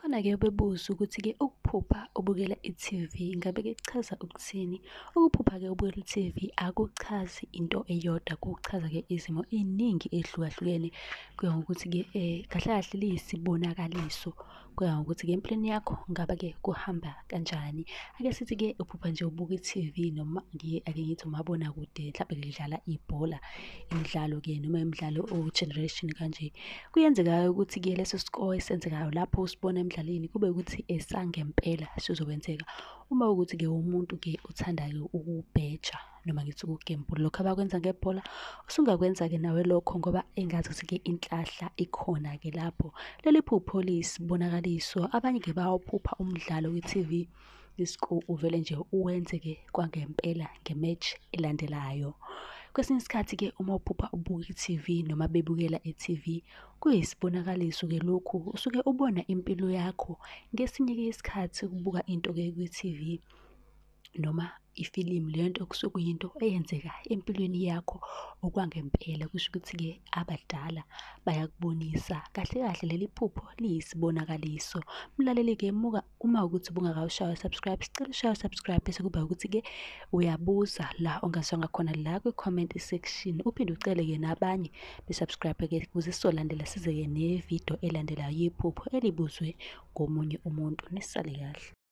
Khona-ke ubebuza ukuthi-ke ukuphupha ubukela i-TV, ngabe-ke kuchaza ukuthini? Ukuphupha-ke ubukela i-TV akuchazi into eyodwa, kuchaza-ke izimo ey'ningi ey'hlukahlukene. Kuya ngokuthi-ke kahle kahle liyisibonakaliso, kuya ngokuthi-ke empilweni yakho ngabe-ke kuhamba kanjani. Ake sithi-ke uphupha nje ubuka i-TV noma ake ngithi umabonakude, mhlampe lidlala ibhola, imidlalo-ke noma imidlalo o-Generation kanje. Kuyenzeka-ke ukuthi-ke leso score esenzekayo lapho usibona emdlalweni kube ukuthi esangempela sizokwenzeka. Uma kuwukuthi-ke uwumuntu-ke othandayo ukubheja noma ngithi ukugembula, lokhu abakwenza ngebhola, usungakwenza-ke nawe lokho ngoba engazuthi-ke inhlahla ikhona-ke lapho. Leli phupho liyisibonakaliso, abanye-ke bayawuphupha umdlalo kwi-TV, i-score uvele nje uwenzeke kwangempela nge-match elandelayo. Kwesinye isikhathi-ke uma uphupha ubuka i-TV noma bebukela i-TV, kuyisibonakaliso-ke lokhu, usuke ubona impilo yakho. Ngesinye-ke isikhathi ukubuka into-ke kwi-TV noma ifilimu, leyo nto kusuke kuyinto eyenzeka empilweni yakho okwangempela. Kusho ukuthi-ke abadala bayakubonisa. Kahle kahle leli phupho liyisibonakaliso. Mlaleli-ke muka uma kuwukuthi ubungakawushayi u-subscribe, sicela ushaye u-subscribe bese kuba ukuthi-ke uyabuza la ongazwanga khona la kwi-comment section. Uphinde ucele-ke nabanye be-subscribe-ke ukuze sizolandela size-ke nevidiyo elandelayo yephupho elibuzwe ngomunye umuntu. Nisale kahle.